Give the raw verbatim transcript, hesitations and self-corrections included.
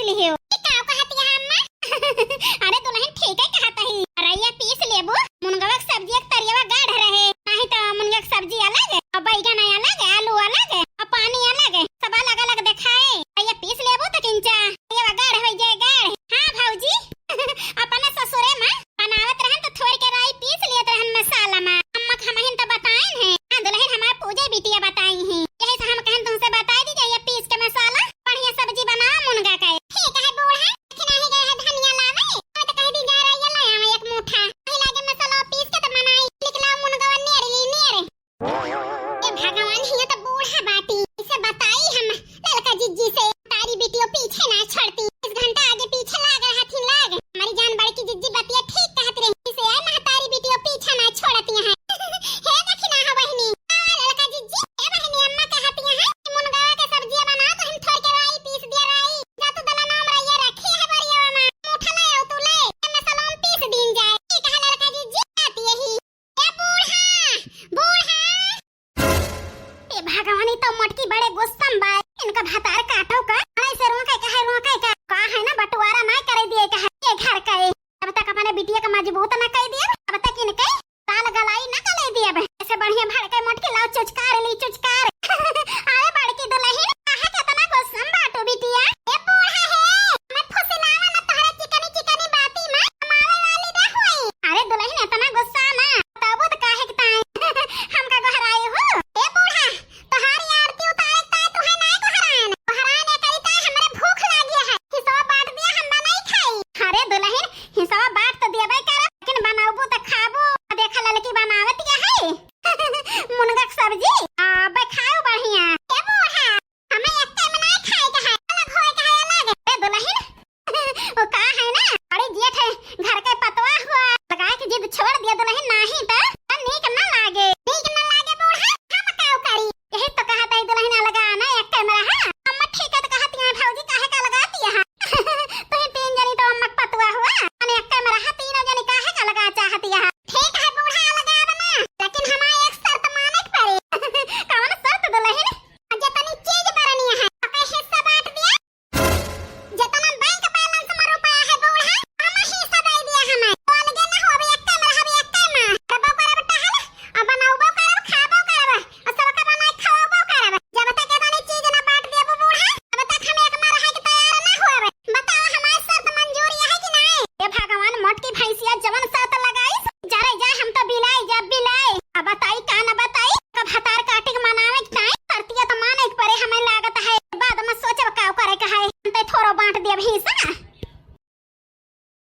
लिहियो। ई का कहत हया अम्मा? अरे दुलहिन, ठीक है कहत ही। रइया पीस लेबू, मुनगवा के सब्जी एक तरियवा गाढ़ रहे, नाहीं त मुनगा के सब्जी अलग, अउ बैगन अलग, आलू अलग, अउ पानी अलग, सब अलग अलग देखाए। रइया पीस लेबू त किंचा तरियवा गाढ़ होइ जाए, गाढ़। हाँ भौजी, अपने ससुरे मा बनावत रहन त थोड़ के राई पीस लियत रहन मसाला मा। अम्मा के हमहिन त बताइन है। हाँ दुलहिन, हमार पूजे बिटिया बताई ही। यही से हम कहन तुमसे बताई दी जाइए पीस के मसाला। बढ़िया सब्जी बनाओ मुनगा के। ठीक है बूढ़ा, कि नाहीं गए है धनिया लावे? मैं तो कह दी जा रही है ले आवे एक मुठा। वही लागे मसाला पीस के त बनाई। निकला मुनगवा नेर ली नेर। ए भगवान, हिया त बूढ़ा बाटी, इसे बताई हम ललका जिज्जी से। तारी बिटियो पीछे ना छोड़ती, इस घंटा आगे पीछे लाग रहथिन लाग। हमारी जान बड़की जिज्जी बतिया ठीक कहत रही, इसे ए महतारी बिटियो पीछे ना छोड़ती है। हे दखिना हो बहिनी, आवा ललका जिज्जी, ए बहिनी अम्मा कहती है कि मुनगावा के सब्जिया बना तो हम थोड़ के राई पीस दिया राई। जा तू दलना में रइया रखी है बरिया में, मुठा ले आओ तू ले, ए मसाला में पीस दीन जाए। ई कहा ललका जिज्जी, आती यही। ए बूढ़ा, बूढ़ा। ए भगवान, ई तो मोटकी बड़े गुस्सा में बा। इनका भतार काटो का? अरे से रोके का है, रोके का? का है ना बंटवारा ना करे दिए का है ये घर का है। जब तक अपने बिटिया का मजबूत ना कर दिए, तब तक इनके ताल गलाई ना कर दिए। ऐसे बढ़िया भड़के मोटकी लाओ चुचकार ली चुचकार। अरे बड़की दुलहिन, काहे केतना गुस्सा में बाटू बिटिया? ए बूढ़ा है, मैं फुसिलावा ना तोहरे चिकनी चिकनी बाती में, कमावे वाली ना होई। अरे दुलहिन, एतना गुस्सा ना, तबो त काहे के ताई हमका गोहराए हो? ए बूढ़ा, तोहार ई आरती उतारे के ताई तुहे नाय गोहरान। गोहरान ए करी ताई हमरे भूख लागी है। हिस्सा बांट दिया, हम बनाई खाई। अरे दुलहिन, हिस्सा बांट त देबे करब, लेकिन बनाबू त खाबू। देखा ललकी बनावत क्या है? मुनगा के सब्जी, आ, बे खाओ बढ़िया। ए बूढ़ा, हमें एक्के में नाय खाए के है, अलग होए के है, अलग। ए दुलहिन, वो का है ना, बड़ी जेठ है, घर के पतवा हुआ, लगाए के जिद छोड़ दिया दुलहिन, नाहीं त नीक ना लागे, नीक ना लागे बूढ़ा, हम का करी? यही तो कहत है दुलहिन अलगा ना, एक्के में रहा। अम्मा ठीक है तो कहती है भौजी काहे का लगाती है? तुही तीन जनी तो अम्मा के पतवा हुआ, अने एक्के में रहा, तीनों जनी काहे का लगा चाहती है? ठीक है बूढ़ा अलगा बना, लेकिन हमारे एक शर्त माने के पड़े। कौन शर्त दुलहिन? जतनी चीज बरनी है, ओके हिस्सा बांट दिया। जतना बैंक बैलेंस में रुपया है बूढ़ा, हम हिस्सा दे दिया हमें। तो अलगे ना होबे, एक्के में रहबे, एक्के में। करबो करब टहल, आ बनौबो करब, खाबो करब, आ सबका बनाए खवाबो करब। जब तक एतनी चीज ना बांट देबो बूढ़ा, तब तक हम एक में रहे के तैयार ना होबे। बताओ हमार शर्त मंजूर है कि नहीं? ए भगवान, मोटकी भैंसिया जवन शर्त लगाई, जरे जाए हम तो बिलाई जा बिलाई। अब बताई का न बताई, कब हतार काटे के मनावे के ताई, शर्तिया तो माने के परे हमें लागत है। बाद में सोचब का करे के है, हम तो थोड़ो बांट देब हिस्सा।